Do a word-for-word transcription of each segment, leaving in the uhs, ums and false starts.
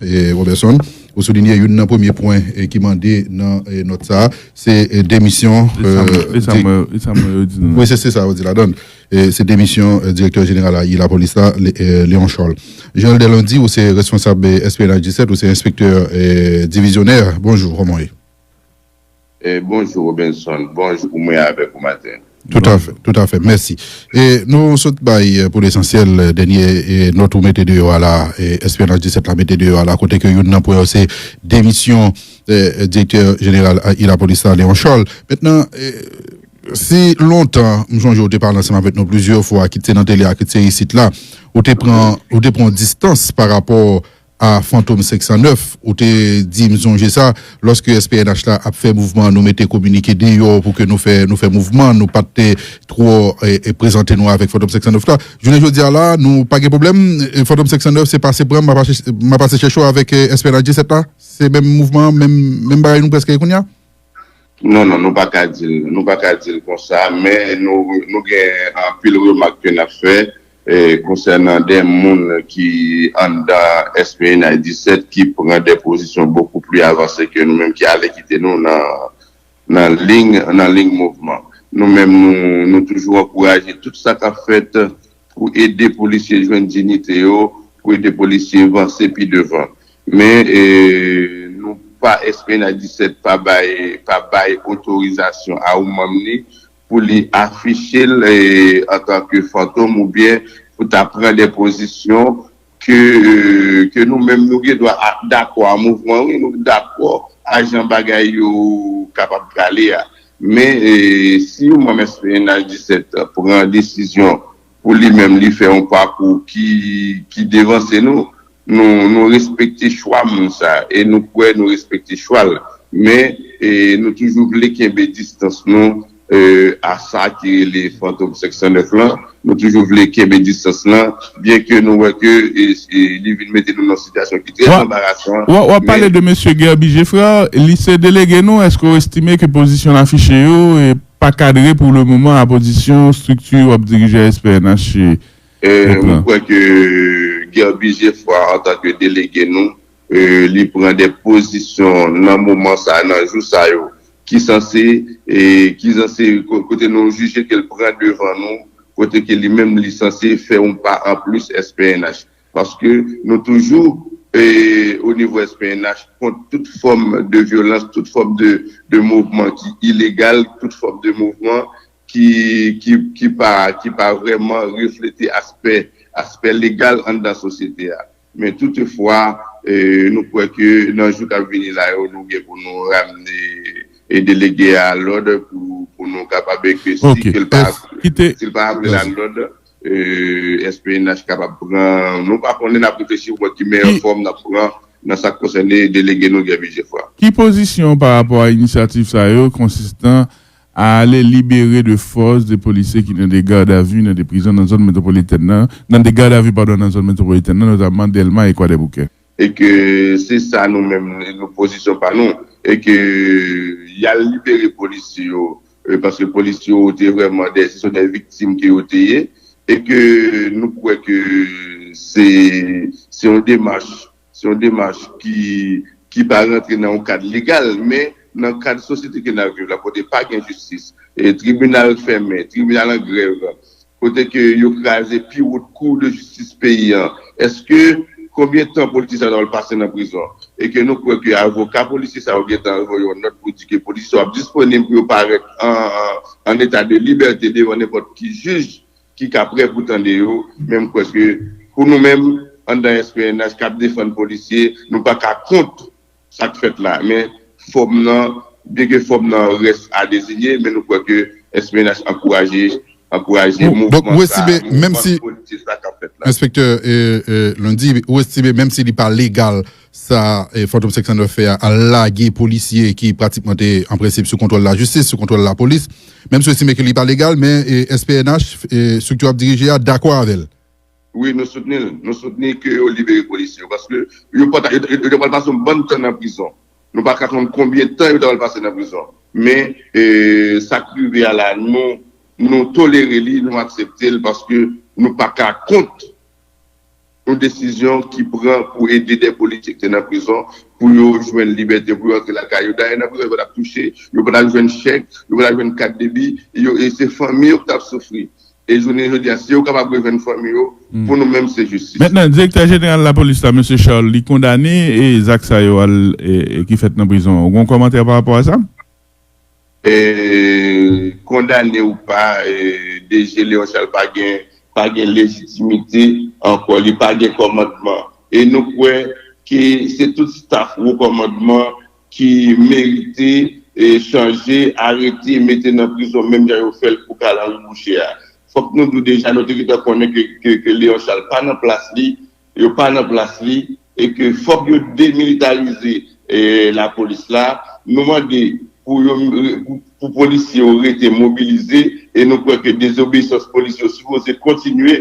E, Robertson, ou soulinye youn nan premye pwen, e, ki mande nan, e, nòt sa a, se, e, demisyon, e, sa mwen yo di nou. Wi, se, se sa yo di ladan l. E, se demisyon, e, direktè jeneral a, lapolis la, Le- e, Léon Charles. Jean Elder Landy, ou se responsab, e, S P N H disèt, ou se enspektè, e, divizyonè. Bonjou, kòman w ye? E, bonjou, Robenson. Bonjou, mwen avèk ou maten. Toutafè, toutafè. Mèsi. E nou sot bay, e, pou lesansyèl, e, dènye, e, nòt ou mete deyò a la, e, S P N H disèt la mete deyò a la, kote ke youn nan pwen yo se demisyon, e, e, direktè jeneral a, lapolis la, Léon Charles. Mentnan, e, si lontan, m sonje ou te pale ansanm avèk nou plizyè fwa, kit se nan tele a, kit se isit la, ou te pran, ou te pran distans pa rapò a Fantom senk san nèf, ou te di, m sonje sa, lòske S P N H la ap fè mouvman, nou mete kominike deyò pou ke nou fè, nou fè mouvman, nou pa t twò, e, e, prezante nou avèk Fantom senk san nèf la. Jounen jodi a la, nou pa gen pwoblèm, e, Fantom senk san nèf se pase pran, m a pase, m a pase chèche w avèk, e, S P N H disèt la. Se menm mouvman, menm, menm bagay nou prèske ye kounye a? Non, non, nou pa ka di l, nou pa ka di l konsa, men nou, nou gen anpil remak ke n ap fè, e, konsènan de moun ki anndan S P N H disèt ki pran de pozisyon bokou pli avanse ke nou menm, ki ale kite nou nan, nan liy, nan liy mouvman. Nou menm, nou, nou toujou ankouraje tout sa k ap fèt pou ede polisye jwenn diyite yo, pou ede polisye vanse pi devan. Men, e, nou pa, S P N H disèt pa bay, pa bay otorizasyon a yon manm li pou li afiche l, e, antanke fantom oubyen pou ta pran de pozisyon ke, ke nou menm nou gen dwa a- dakò a mouvman, wi, nou dakò a jan bagay yo kapab prale a. Men, e, si yon manm S P N H disèt pran desizyon pou li menm li fè yon pakou ki, ki devanse nou, nou, nou respekte chwa moun sa a, e nou kwè nou respekte chwa l. Men, e, nou toujou vle kenbe distans nou, e, a sa ki rele Fantom senk san nèf lan. Nou toujou vle kenbe distans lan, byen ke nou wè ke, e, e, li vin mete nou nan sitiyasyon ki trè anbarasan. W ap pale de mesye Guerby Geffrard, li se delege nou, èske w estime ke pozisyon l afiche yo, e, pa kadre pou le moman a pozisyon estrikti w ap dirije S P N H, e, e, nou kwè ke Guerby Geffrard, antanke delege nou, e, li pran de pozisyon nan moman sa, nan jou sa yo, ki sanse, e, ki sanse, ko- kote nou jije ke l pran devan nou, kote ke li menm li sanse fè yon pa anplis S P N H. Paske nou toujou, e, o nivo S P N H kont tout fòm de vyolans, tout fòm de, de mouvman ki ilegal, tout fòm de mouvman ki, ki, ki pa, ki pa vrèman reflete aspè, aspè legal anndan sosyete a. Men toutefwa, e, nou kwè ke nan jou k ap vini la yo, nou gen pou nou ramne, e, delege a lòd pou, pou nou kapab, e, ke si ke l pa, si l pa ramne l a lòd, e, S P N H kapab pran, nou pa konnen, n ap reflechi pou wè ki meyè fòm n ap pran nan sa k konsène delege nou Guerby Geffrard. Ki pozisyon w pa rapò a inisyativ sa yo konsistan a ale libere de fòs de polisye ki nan de gadavi nan de prizon nan zòn metwopolitèn nan, nan de gadavi, padon, nan zòn metwopolitèn nan, notamman Dèlma e Kwadèboukè? E ke se sa nou menm, nou pozisyon pa nou, e ke y al libere polisye yo, e paske polisye yo te vrèman de, se de viktim ke yo te ye, e ke nou kwè ke se, se yon demach, se yon demach ki, ki pa rantre nan yon kad legal, men nan kad sosyete ke n ap viv la, kote pa gen jistis, e tribinal fèmen, tribinal an grèv, kote ke yo kraze pi wo kou de jistis peyi an. Èske, konbyen tan polisye sa yo t ap pase nan prizon? E ke nou kwè ke avoka polisye sa yo gentan voye yon nòt pou di ke polisye yo ap disponib pou yo parèt an, an, an eta de libète devan nenpòt ki jij ki ka prè pou tande yo. Men m kwè ke pou nou menm, anndan S P N H k ap defann polisye, nou pa ka kont sa k fèt la. Men fòm nan, byen ke fòm nan rès a dezinye, men nou kwè ke S P N H ankouraje, ankouraje mouvman sa, mouvman politik sa k ap fèt la. Enspektè, e, e, Lundy, ou estime, menm si li pa legal, sa, e, Fantom senk san nèf fè a, al lage polisye ki pratikman te, an prensip, sou kontwòl lajistis, sou kontwòl lapolis, menm si ou estime ke li pa legal, men, e, S P N H, e, estrikti w ap dirije a, dakò avè l. Wi, nou soutni l. Nou soutni ke yo libere polisye yo, paske yo pa ta, yo, yo, yo ta pral pase yon bann tan nan prizon. Nou pa ka konn konbyen tan yo ta pral pase nan prizon. Men, e, sa k rive a la, nou, nou tolere li, nou aksepte l, paske nou pa ka kont yon desizyon ki pran pou ede de polisye ki te nan prizon, pou yo jwenn libète, pou yo antre lakay yo. Dayè, nan prizon, yo pa t ap touche, yo pa t ap jwenn chèk, yo pa t ap jwenn kat debi, yo, e se fanmi yo ki t ap soufri. E jounen jodi a, si yo kapab rejwenn fanmi yo, pou nou menm, se jistis. Mentnan, direktè jeneral lapolis la, mesye Charles, li kondane e zak sa yo al, e, e ki fèt nan prizon an. Ou gen yon kòmantè pa rapò a sa? E, kondane ou pa, e, D G Léon Charles pa gen, pa gen lejitimite ankò, li pa gen kòmandman. E nou kwè ke se tout staf wo kòmandman ki merite, e, chanje, arete, mete nan prizon, menm jan yo fè l pou Carl Henry Boucher a. Fòk nou di w deja, nou te gentan konnen ke, ke, ke Léon Charles pa nan plas li, yo pa nan plas li, e ke fòk yo demilitarize, e, lapolis la. Nou mande pou yo, pou, pou polisye yo rete mobilize, e nou kwè ke dezobeyisans polisye yo sipoze kontinye,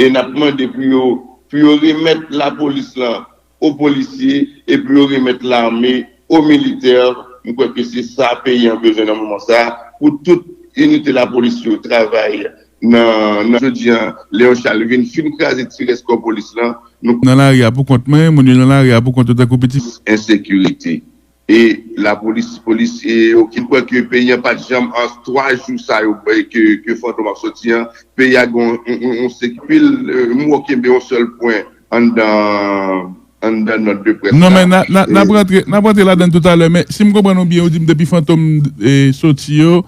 e n ap mande pou yo, pou yo remèt lapolis lan o polisye, e pou yo remèt lame o militè. M kwè ke se sa peyi an bezwen nan moman sa a, pou tout inite lapolis yo travay nan, nan jodi an, Léon Charles vin fin kraze ti rès kò polis lan, nou nan lari a pou kont mwen, moun yo nan lari a pou kont yo tankou piti ensekirite. E lapolis, polisye yo ki kwè ke peyi an pa t janm an twa jou sa yo ke, ke Fantom ap soti an, peyi a gen yon, yon, yon, yon sekpil, e, m wè kenbe yon sèl pwen anndan, anndan nòt de près la. Non, men n a, n a, n ap rantre, n ap rantre ladan toutalè, men si m konprann ou byen, ou di m depi Fantom, e, soti yo,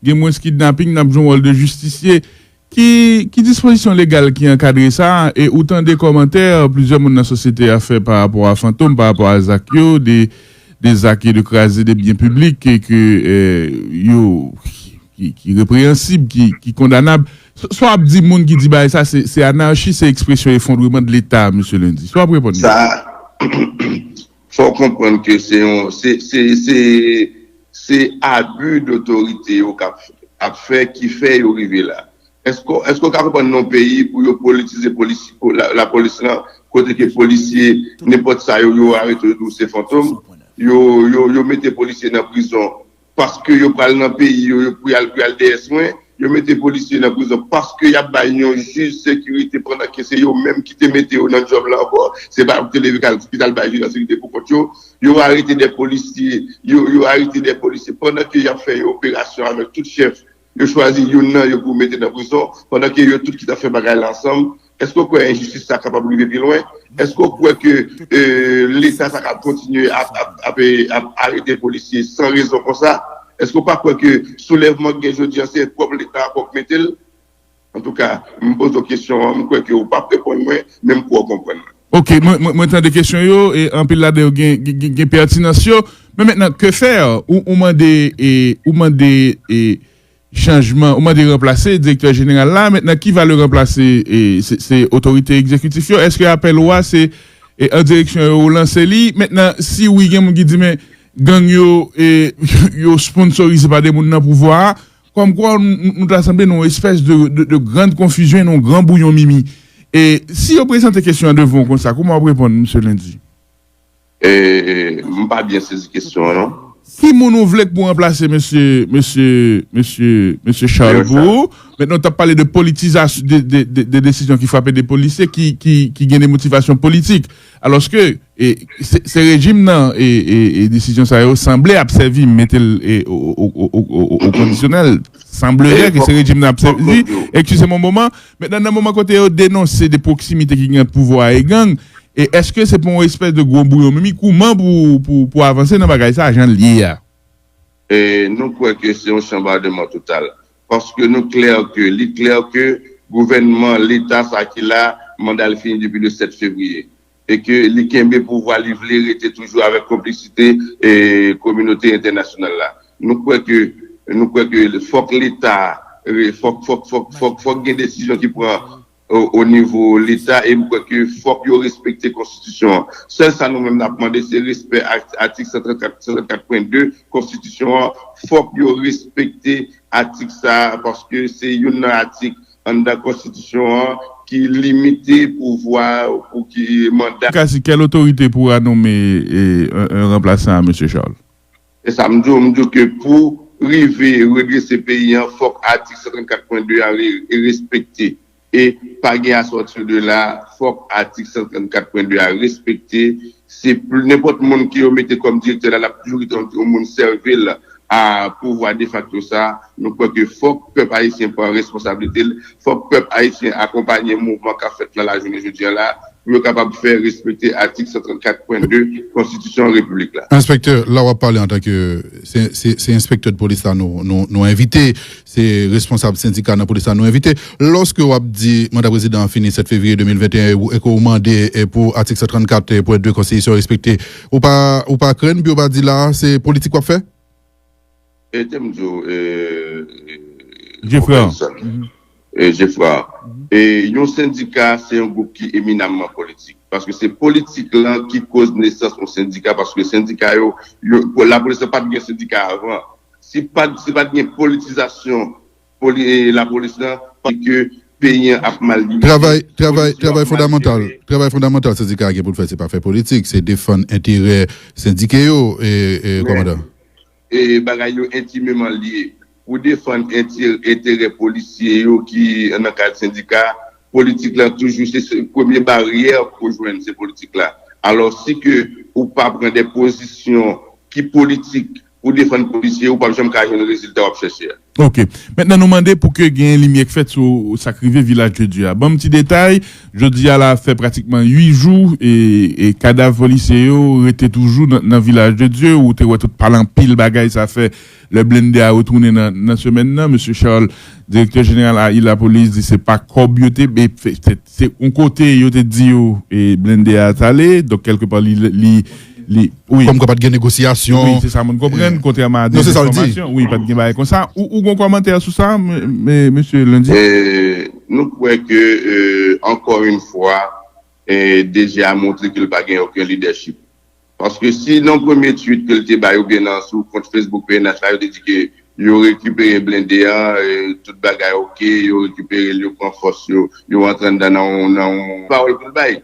gen mwens kidnaping, n ap jwe yon wòl de jistisye. Ki, ki dispozisyon legal ki ankadre sa? E ou tande kòmantè plizyè moun nan sosyete a fè pa rapò a Fantom, pa rapò a zak yo, de, de zak e de kraze de byen piblik ke, ke, e, yo, ki, ki repreyansib, ki, ki kondanab. Sa, sa w ap di moun ki di bagay sa, se, se anachi, se ekspresyon efondreman de Leta, mesye Lundi. Sa w ap reponn yo? Sa, fò w konprann ke se yon, se, se, se, se abi dotorite yo k ap, ap fè, ki fè yo rive la. Èske, èske w ka konprann nan yon peyi pou yo politize polisi-, po-, la, lapolis lan, kote ke polisye, nenpòt sa yo, yo arete yo, yo di w se Fantom, yo, yo, yo mete polisye nan prizon, paske yo pral nan peyi yo, yo pou y al, pou y al dèyè swen, yo mete polisye nan prizon paske y ap bay yon jij sekirite pandan ke se yo menm ki te mete yo nan djòb la ankò, se pa yo ki te leve k al, ki t al bay jij la sekirite pou kont yo. Yo arete de polisye, yo, yo arete de polisye pandan ke y ap fè yon operasyon avèk tout chèf, yo chwazi youn nan yo pou mete nan prizon, pandan ke yo tout ki t ap fè bagay la ansanm. Èske w kwè enjistis sa kapab rive pi lwen? Èske w kwè ke, e, Leta sa ka kontinye ap, ap, ap, ap arete polisye san rezon konsa? Èske w pa kwè ke soulèvman k gen jodi an, se pwòp Leta a pwòp mete l? Antouka, m poze w kesyon an, m kwè ke w p ap reponn mwen, men m kwè w konprann mwen. Ok, mwen, mwen, mwen tande kesyon yo, e anpil ladan yo gen, gen, gen, gen pètinans yo. Men mentnan, ke fè? Ou, ou mande, e, ou mande, e, chanjman, ou mande ranplase direktè jeneral la. Mentnan, ki va le ranplase? E, se, se otorite egzekitif yo? Èske apèl ou a se, e, an direksyon yo ou lanse li? Mentnan, si wi, gen moun ki di, men gang yo, e, yo sponsorize pa de moun nan pouvwa a. Kòmkwa nou, nou, nou ta sanble nan yon espès de, de, de grann konfizyon, nan yon gran bouyon mimi. E si yo prezante kesyon an devan w konsa, kouman w ap reponn, mesye Lundi? E, m pa byen sezi kesyon an, non. Ki moun ou vle k pou ranplase mesye, mesye, mesye, mesye Charles pou ou? Mentnan, w t ap pale de politizasyon, de, de, de, de desizyon ki frape de polisye, ki, ki, ki gen de motivasyon politik. Alòske, e, se, se rejim nan, e, e, e desizyon sa yo sanble ap sèvi, m mete l, e, o, o kondisyonèl. Sanblerait ke se rejim nan ap sèvi. Eskize m yon moman. Mentnan, nan moman kote yo denonse de pwoksimite ki gen ant pouvwa a e gang, e èske se pa yon espès de gwo bouyon mimi? Kouman pou, pou, pou avanse nan bagay sa, jan l ye a? E nou kwè ke se yon chanbademan total. Paske nou klè ke, li klè ke gouvènman, Leta sa ki la, manda l fini depi le sèt fevriye. E ke li kenbe pouvwa, li vle rete toujou avèk konplisite, e, kominote entènasyonal la. Nou kwè ke, nou kwè ke fòk Leta, e, fòk, fòk, fòk, fòk, fòk gen desizyon ki pran o, o nivo Leta, e m kwè ke fòk yo respekte konstitisyon an. Sèl sa nou menm n ap mande, se respè a, atik san trannkat, san trannkat pwen de konstitisyon an. Fòk yo respekte atik sa a, paske se youn nan atik anndan konstitisyon an ki limite pouvwa pou ki manda. Kasi, kèl otorite pou ranonmen, e, un, un ranplasan a mesye Charles? E sa m di w, m di w ke pou rive redrese peyi an, fòk atik san trannkat pwen de a re-, respekte. E pa gen asòti de la, fòk atik san trannkat pwen de a respekte. Se pl- nenpòt moun ke yo mete kòm direktè la, l ap toujou rete yon, yon moun sèvil a pouvwa defakto sa. Nou kwè ke fòk pèp ayisyen pran responsablite l, fòk pèp ayisyen akonpanye mouvman k ap fèt nan lajounen jodi a la, pou yo kapab fè respekte atik san trannkat pwen de konstitisyon repiblik la. Enspektè, la w ap pale antanke se, se, se enspektè de polis la nou, nou, nou envite, se responsab sendika nan polis la nou envite. Lòske w ap di manda prezidan an fini sèt fevriye de mil venteyen e w- e ke w mande e pou atik san trannkat pwen de konstitisyon respekte, ou pa, ou pa krenn pou yo pa di la se politik w ap fè? E te m di w, e, e, Jeffrey. Jeffrey, e, yon sendika se yon gwoup ki eminamman politik. Paske se politik lan ki koz nesans yon sendika, paske sendika yo, yo lapolis lan pa t gen sendika avan. Si pa, si pa t gen politizasyon poli, e, lapolis lan, paske peyi an ap mal dirije. Travay, travay, travay fondamantal, travay fondamantal sendika a gen pou l fè, se pa fè politik, se defann enterè sendike yo, e, e, kòmandan. E bagay yo entimeman lye. Pou defann enti- enterè polisye yo ki nan kad sendika, politik la toujou se se premye baryè pou jwenn se politik la. Alò, si ke ou pa pran de pozisyon ki politik pou defann polisye, ou p ap janm ka jwenn rezilta w ap chèche a. Ok. Mentnan, nou mande pou ke gen limyè k fèt sou sa k rive Vilaj de Dye a. Ban m ti detay. Jodi a la fè pratikman uit jou e, e kadav polisye yo rete toujou nan, nan Vilaj de Dye. Ou te wè tout pale anpil bagay sa fè lè blende a retounen nan, nan semèn nan. Mesye Charles, direktè jeneral a Lapolis, di se pa kòb yo te, e, se, se, se yon kote yo te di yo e blende a t ale. Donk, kèlkepa, li, li, li, wi. Kòm kwa pa t gen negosyasyon. Wi, se sa moun konprann, kontrèman a de enfòmasyon. Wi, pa t gen bagay konsa. Ou, ou gon kòmantè sou sa, m- m- mesye Lundi? E, nou kwè ke, e, ankò yon fwa, e, D G a montre ke l pa gen okenn lidèchip. Paske si nan premye tweet ke l te bay oubyen nan sou kont Facebook P N H la, yo te di ke yo rekipere blende a, e, tout bagay ok, yo rekipere l, yo pran fòs, yo, yo antre anndan nan yon, nan yon pawòl pou l bay.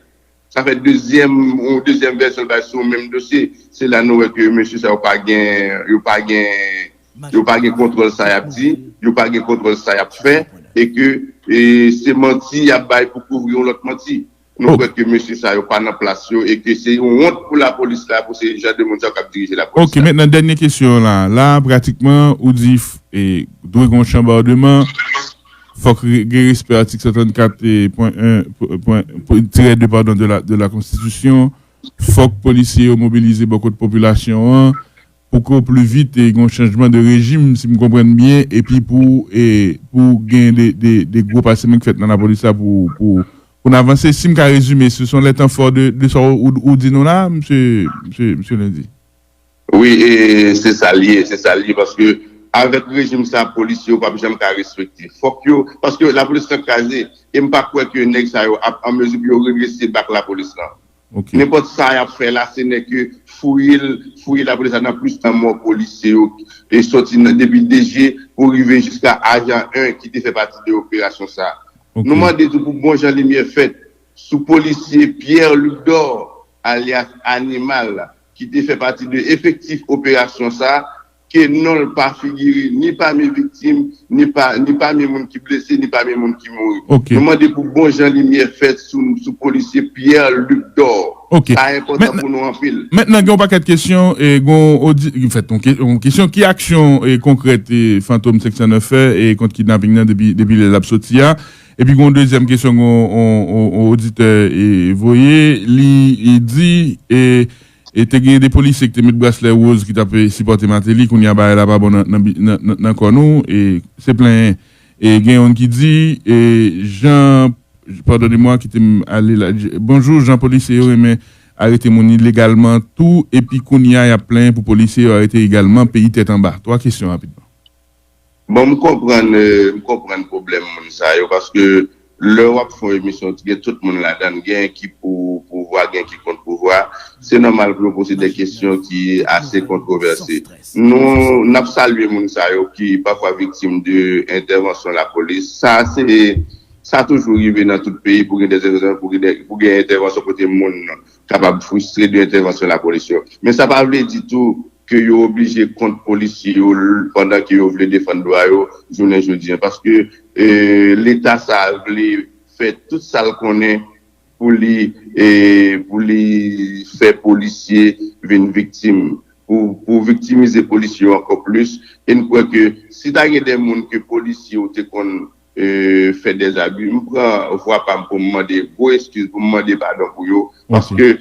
Sa fè dezyèm, yon dezyèm vèsyon l bay sou menm dosye. Se la nou wè ke mesye sa yo pa gen, yo pa gen, yo pa gen kontwòl sa y ap di, yo pa gen kontwòl sa y ap fè, e ke, e, se manti y ap bay pou kouvri yon lòt manti. Nou kwè ke mesye sa yo pa nan plas yo e ke se yon wont pou lapolis la, pou se jan de moun sa yo k ap dirije lapolis la. Ok, mentnan, dènye kesyon la. La, pratikman, ou di, f- e, dwe gen yon chanbòdman, fòk re- gen respè atik san trannkat e pwen en, pwen- pwen- tirè de, padon, de la, de la konstitisyon, fòk polisye yo mobilize bò kot popilasyon an, pou ke o pli vit e gen yon chanjman de rejim, si m konprann byen, epi pou, e, pou gen de, de, de gwo pasemen k fèt nan lapolis la pou, pou, pou n avanse. Si m ka rezime, se sont les temps forts de, de sa ou, ou, ou di nou la, mesye, mesye, mesye Lundi. Wi, e se sa l ye, se sa l ye, paske avèk rejim sa, polisye yo p ap janm ka respekte. Fòk yo, paske lapolis lan kraze, e m pa kwè ke nèg sa yo ap an mezi pou yo redrese bak lapolis lan. Ok. Nenpòt sa y ap fè la, se nèg ke fouye l, fouye lapolis la nan plis lanmò polisye yo, e sòti nan, depi D G pou rive jiska ajan en ki te fè pati de operasyon sa. Ok. Nou mande tou pou bon jan limyè fèt sou polisye Pierre Luc Dor, alyas Animal, ki te fè pati de efektif operasyon sa, ke non l pa figire ni pami viktim, ni pa, ni pami moun ki blese, ni pami moun ki mouri. Ok. Nou mande pou bon jan limyè fèt sou, sou polisye Pierre Luc Dor. Ok. Sa enpòtan pou nou anpil. Mentnan, gen yon pakèt kesyon, e, gen yon odi- an fèt, yon ke- yon kesyon, ki aksyon, e, konkrèt, e, Fantom senk san nèf fè, e, kont kidnaping nan depi, depi lè l ap soti a? Epi gen yon dezyèm kesyon, gen yon, yon, yon, yon oditè, e, voye, li, li di, e, e te gen de polisye ki te met braslè woz ki t ap, e, sipòte Martelly, kounye a bagay la pa bon nan, nan, nan, nan, nan kò nou, e se plenyen. E gen youn ki di, e, Jan, padone mwa, kite m ale la. Bonjou, jan polisye yo renmen arete moun ilegalman tou, epi kounye a y ap plenyen pou polisye yo arete igalman, peyi tèt anba. Twa kesyon rapidman. Bon, m konprann, e, m konprann pwoblèm moun sa yo, paske lè w ap fè yon emisyon, gen tout moun ladan l, gen ki pou pouvwa, gen ki kont pouvwa. Se nòmal pou yo poze de kesyon ki ase kontwovèse. Nou, n ap salye moun sa yo ki pafwa viktim de entèvansyon lapolis. Sa, se, sa toujou rive nan tout peyi pou gen de, pou gen, pou gen entèvansyon kote moun kapab fristre de entèvansyon lapolis yo. Men sa pa vle di tou ke yo oblije kont polisye yo l- pandan ke yo vle defann dwa yo jounen jodi a. Paske, e, Leta sa a vle fè tout sa l konnen pou li, e, pou li fè polisye vin viktim, pou, pou viktimize polisye yo ankò plis. E n kwè ke si ta gen de moun ke polisye yo te konn, e, fè dèzabi, m pran vwa pa m pou m mande gwo eskiz, pou m mande padon pou yo. Paske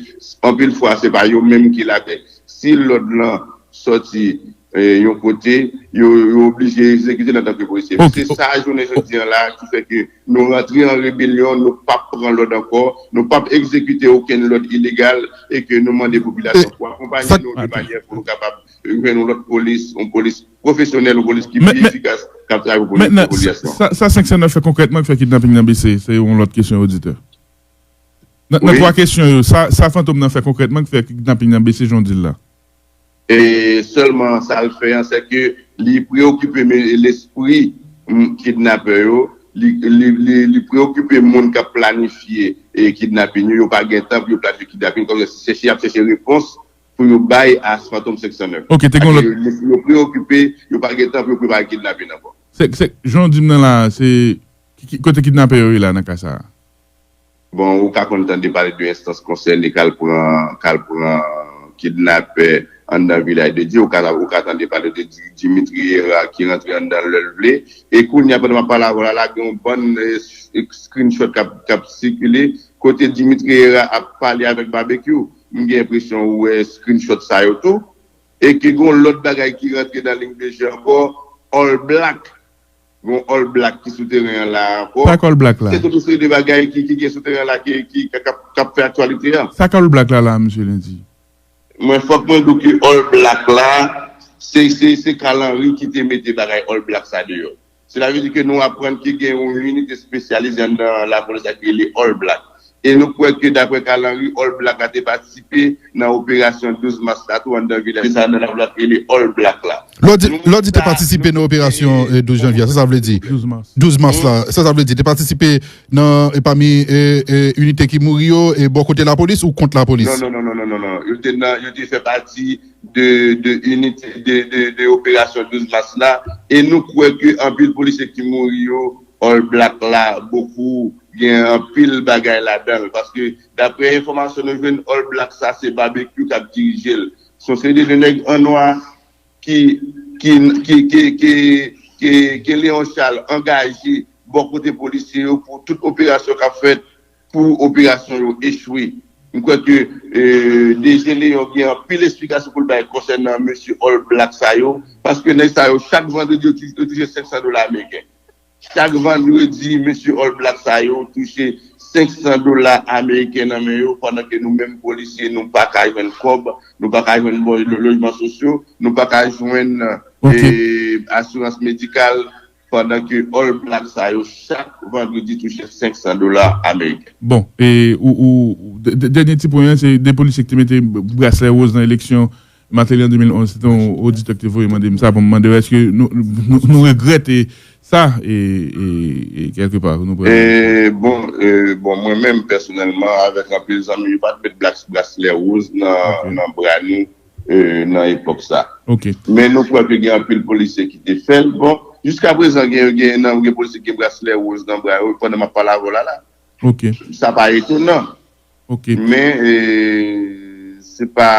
anpil fwa, se pa yo menm ki lakòz. Si lòd lan sòti, e, yon kote, yo, yo oblije egzekite l antanke polisye. Se sa jounen jodi an la ki fè ke nou rantre an rebelyon, nou p ap pran lòd ankò, nou p ap egzekite okenn lòd ilegal e ke nou mande popilasyon pou akonpaye nou de manyè pou nou kapab jwenn yon lòt polis, yon polis pwofesyonèl, yon polis ki pi efikas, k ap travay pou popilasyon. Sa, sa senk san nèf fè konkrètman ki fè kidnaping nan bese? Se yon lòt kesyon oditè. Nan, nan twa kesyon yo, sa, sa Fantom nan fè konkrètman ki fè kidnaping nan bese jan w di l la? E sèlman sa l fè an, se ke li preokipe lespri kidnapè yo, li, li, li, li preokipe moun k ap planifye e kidnaping yo, yo pa gen tan pou yo planifye kidnaping, kòm se chèche, y ap chèche repons pou yo bay a Fantom senk san nèf. Ok, te gen lòt. Yo preokipe, yo pa gen tan pou yo prepare kidnaping ankò. Se, se, jan w di m nan la, se ki, ki, kote kidnapè yo ye la nan ka sa a? Bon, ou ka konn tande pale de enstans konsène k al pran, k al pran kidnapè anndan Vilaj de Dye, ou ka, ou ka tande pale de Di- Dimitri Hera ki rantre anndan lè l vle. E kounye a, pandan m ap pale avè w la, la gen yon bann, eh, screenshot k ap, k ap sikile, kote Dimitri Hera ap pale avèk Babekyou. M gen enpresyon ou wè screenshot sa yo tou. E ke gen yon lòt bagay ki rantre nan liy de je ankò, All Black. Gen yon All Black ki sou teren an la ankò. Sa k All Black la? Se tout yon seri de bagay ki, ki gen sou teren an la ki, ki, k ap, k ap fè aktyalite a. Sa k All Black la la, mesye Lundi? Mwen, fòk mwen di w ke All Black la, se, se, se Carl Henry ki te mete bagay All Black sa deyò. Sètadi ke nou aprann ke gen yon inite espesyalize anndan lapolis la ki rele All Black. E nou kwè ke, daprè Carl Henry, All Black la te patisipe nan operasyon douz mas la tou anndan vilaj. Se sa anndan lapolis la ki rele All Black la. Lè w di, lè w di te patisipe nan operasyon, eh, douz janvye a, sa sa vle di? Douz mas. Douz mas la, sa sa vle di? Te patisipe nan, eh, pami, eh, eh, inite ki mouri yo, eh, bò kote lapolis ou kont lapolis? Non, non, non, non, non, non, non. Yo te nan, yo te fè pati de, de inite, de, de, de operasyon douz mas la. E nou kwè ke anpil polisye ki mouri yo, All Black la, bokou, gen anpil bagay ladan l. Paske, daprè enfòmasyon nou jwenn, All Black sa, se Babekyou k ap dirije l. Se yon seri de nèg an nwa ki, ki, ki, ki, ki, ki, ke Léon Charles angaje bò kote polisye yo pou tout operasyon k ap fèt, pou operasyon yo echwe. M kwè ke, eh, D G Léon gen anpil esplikasyon pou l bay konsènan mesye All Black sa yo, paske nèg sa yo, chak vandredi, yo tou- yo touche senk san dola ameriken. Chak vandredi, mesye All Black sa yo touche senk san dola ameriken nan men yo, pandan ke nou menm polisye, nou pa ka jwenn kòb, nou pa ka jwenn bon lo- lojman sosyo, nou pa ka jwenn, eh, asirans medikal, pandan ke All Black sa yo chak vandredi touche senk san dola ameriken. Bon, e ou, ou, de- de- dènye ti pwen an, se de polisye ki te mete braslè woz nan eleksyon Martelly an de mil onz. Se te yon oditè ki te voye mande m sa pou m mande w, èske nou, nou, nou regrèt, e, sa, e, e, e kèlkepa, nou pran. E, bon, e, bon, mwen menm, pèsonèlman, avèk anpil zanmi, yo pa t met bras- braslè woz nan, nan bra nou, e, nan epòk sa. Men nou kwè ke gen anpil polisye ki te fè l. Bon, jiska prezan, gen, gen, nan, gen polisye ki gen braslè woz nan bra yo, pandan m ap pale avè w la, la. Sa pa etonan. Men, e, se pa,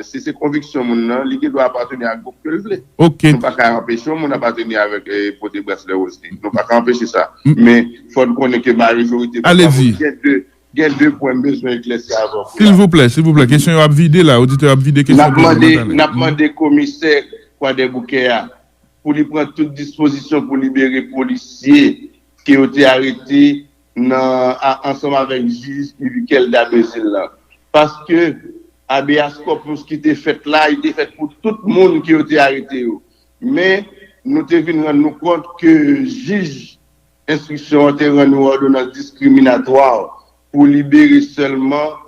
se, se konviksyon moun nan, li gen dwa apateni ak gwoup ke l vle. Nou pa ka anpeche yon moun apateni avèk, e, pote braslè woz li. Nou pa ka anpeche sa. Men, fò n konnen ke majorite, gen de, gen de pwen m bezwen eklèsi avè w pou la. Silvouplè, silvouplè, kesyon yo ap vide la, oditè yo ap vide kesyon pou yo mande talè. N ap mande komisè Kwadèboukè a pou li pran tout dispozisyon pou libere polisye ke yo te arete nan, a- ansanm avèk jij Yvikel Dabrésil lan. Paske habeas corpus ki te fèt la, li te fèt pou tout moun ke yo te arete yo. Men, nou te vin rann nou kont ke jij enstriksyon an te rann yon òdonans diskriminatwa pou libere sèlman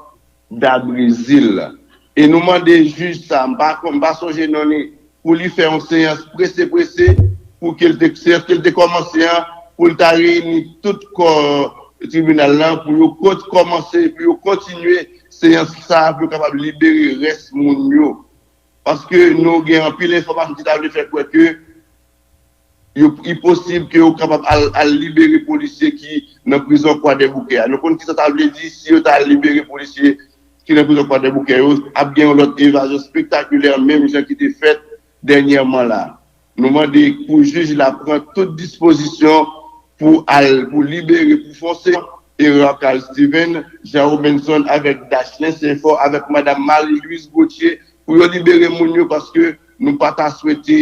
Dabrésil. E nou mande jij sa, m pa, m pa sonje non li, pou li fè yon seyans prese prese, pou ke l te, seyans ke l te kòmanse an, pou l ta reyini tout kò tribinal lan, pou yo kont- kòmanse, pou yo kontinye seyans sa, pou yo kapab libere rès moun yo. Paske nou gen anpil enfòmasyon ki ta vle fè kwè ke Yo, li posib ke yo kapab al, al libere polisye ki nan prizon Kwadèboukè a. Nou konn kisa sa vle di si yo ta al libere polisye ki nan prizon Kwadèboukè yo, ap gen yon lòt evazyon spektakilè, menm jan ki te fèt dènyèman la. Nou mande pou jij la pran tout dispozisyon pou al, pou libere, pou fon se Erard Carl Steven, Jean Robinson avèk Dachelin Saint-Fort, avèk madam Marie Louise Gauthier, pou yo libere moun yo, paske nou pa ta swete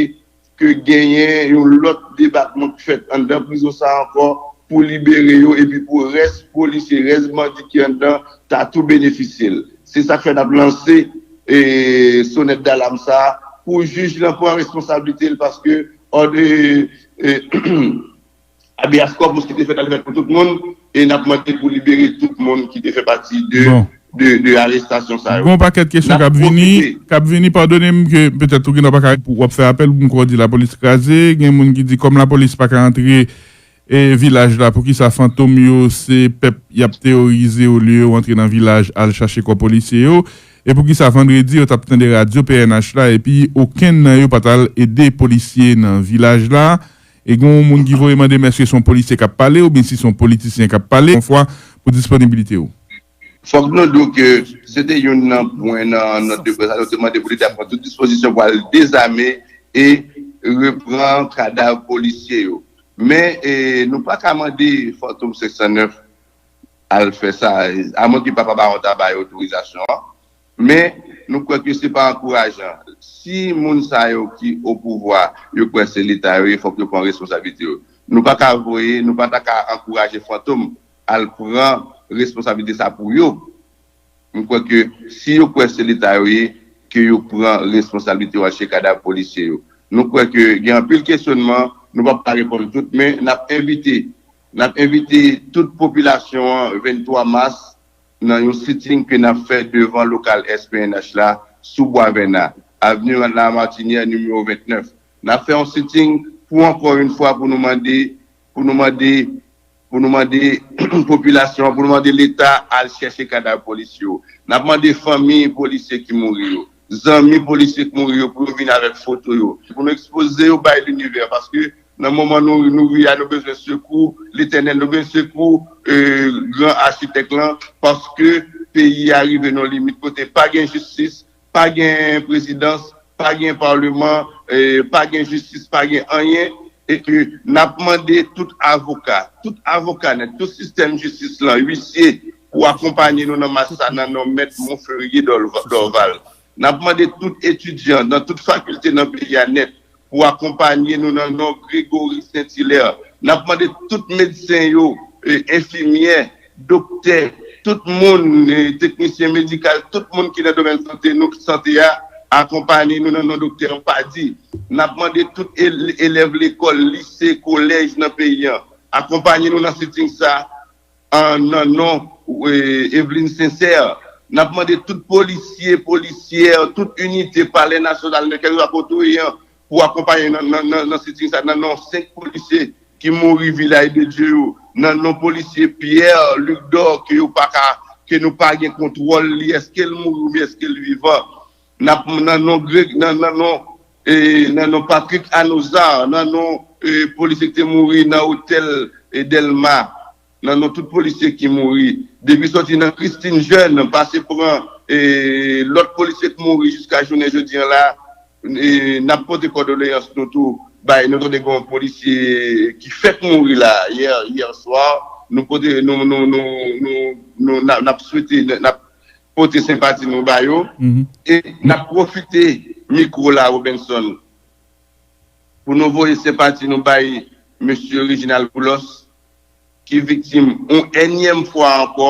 ke genyen yon lòt debakman k fèt anndan prizon sa a ankò pou libere yo, epi pou rès polisye, rès bandi ki anndan ta tou benefisye l. Se sa k fè n ap lanse e, sonèt dalam sa a pou jij lan pran responsablite l, paske òd e, e, habeas corpus ki te fèt la, li fèt pou tout moun, e n ap mande pou libere tout moun ki te fè pati de, bon, de, de arestasyon sa yo. Gon pakèt kesyon k ap vini, k ap vini, padone m ke petèt ou gen pa ka, w ap fè apèl pou m kwè w di lapolis kraze, gen moun ki di kòm lapolis pa ka antre e vilaj la, poukisa fantom yo se pèp y ap teworize olye yo antre nan vilaj al chache kò polisye yo? E poukisa vandredi yo t ap tande radyo P N H la epi okenn nan yo pa t al ede polisye nan vilaj la? E gen yon moun ki voye mande m èske se yon polisye k ap pale oubyen si se yon politisyen k ap pale yon fwa pou disponibilite yo. Fòk nou di w ke se te youn nan pwen nan nòt de près la, nou te mande pou Leta pran tout dispozisyon pou al dezame e repran kadav polisye yo. Men e, nou pa ka mande Fantom senk san nèf al fè sa, amwen ke papa bawon ta bay otorizasyon an. Men nou kwè ke se pa ankourajan. Si moun sa yo ki o pouvwa, yo kwè se Leta yo ye, fòk yo pran responsablite yo. Nou pa ka voye, nou pa ta ka ankouraje Fantom al pran responsablite sa pou yo. M kwè ke si yo kwè se Leta yo ye, ke yo pran responsablite yo al chèche kadav polisye yo. Nou kwè ke gen anpil kesyonman, nou p ap ka reponn tout, men n ap envite, n ap envite tout popilasyon an venntwa mas nan yon sitting ke n ap fè devan lokal S P N H la sou Bwa Vèna, Avenue Lamartinière nimewo vennèf. N ap fè yon sitting pou ankò yon fwa pou nou mande, pou nou mande pou nou mande popilasyon an, pou nou mande Leta al chèche kadav polisye yo. N ap mande fanmi polisye ki mouri yo, zanmi polisye ki mouri yo pou yo vin avèk foto yo. Pou nou ekspoze yo bay linivè, paske nan moman nou, nou ye a, nou bezwen sekou Letènèl, nou bezwen sekou e, gran achitèk lan, paske peyi a rive nan limit kote pa gen jistis, pa gen prezidans, pa gen palman, e, pa gen jistis, pa gen anyen, e ke n ap mande tout avoka, tout avoka nèt, tout sistèm jistis lan, uisye, pou akonpaye nou nan mach sa nan non Mèt Monferrier Dorval. N ap mande tout etidyan nan tout fakilte nan peyi a nèt pou akonpaye nou nan non Gregory Saint-Hilaire. N ap mande tout medsen yo, e, enfimyè, doktè, tout moun, e, teknisyen medikal, tout moun ki nan domèn sante nou, sante a, akonpaye nou nan non doktè Padi. N ap mande tout el- elèv lekòl, lise, kolèj nan peyi an, akonpaye nou nan sitting sa an, nan non e, Eveline Sincère. N ap mande tout polisye, polisyè, tout inite Palè Nasyonal nan kèlkeswa kote w ye an, pou akonpaye nan, nan, nan, nan sitting sa, nan non senk polisye ki mouri Vilaj de Dye yo, nan non polisye Pierre Luc Dor ke yo pa ka, ke nou pa gen kontwòl li, èske l mouri oubyen èske l vivan. N ap nan non Greg, nan, nan non, e, nan non Patrick Anozar, nan non e, polisye ki te mouri nan otèl e, Dèlma, nan non tout polisye ki mouri. Depi soti nan Christine Jeune, pase pran e, lòt polisye ki mouri jiska jounen jodi an la, e, n ap pote kondoleyans nou tou bay. Nou tande gen yon polisye ki fèk mouri la, yè, yè swa. Nou pote, nou, nou, nou, nou, nou, n ap, n ap swete, n ap pote senpati nou ba yo. E n ap pwofite mikwo la, Robinson, pou nou voye senpati nou bay mesye Reginald Boulos, ki viktim yon ènyèm fwa ankò,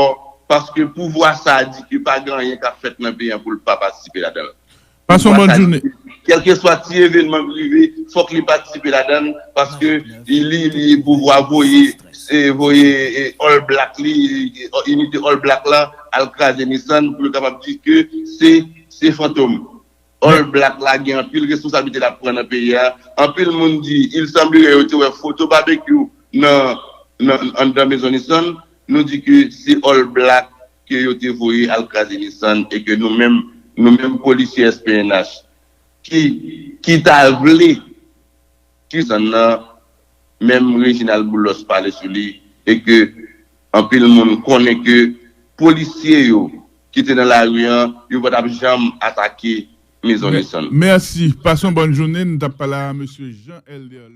paske pouvwa sa a di ke pa gen anyen k ap fèt nan peyi an pou l pa patisipe ladan l. Pase yon bòn jounen. Kèlkeswa ti evènman k rive, fòk li patisipe ladan l, paske li, li, pouvwa voye, e, voye e, All Black li, e, inite All Black la, al kraze Nissan pou yo kapab di ke se, se Fantom. All Black la gen anpil responsablite l ap pran nan peyi a. Anpil moun di, il semblerait yo te wè foto Babekyou nan, nan, anndan Mezon Nissan. Nou di ke se All Black ke yo te voye al kraze Nissan e ke nou menm, nou menm polisye S P N H ki, ki ta vle ki Nissan nan menm Reginald Boulos pale sou li, e ke anpil moun konnen ke polisye yo ki te nan lari an, yo pa t ap janm atake Mezon Nisan. Mèsi. Pase yon bòn jounen. Nou t ap pale a mesye Jean Elder.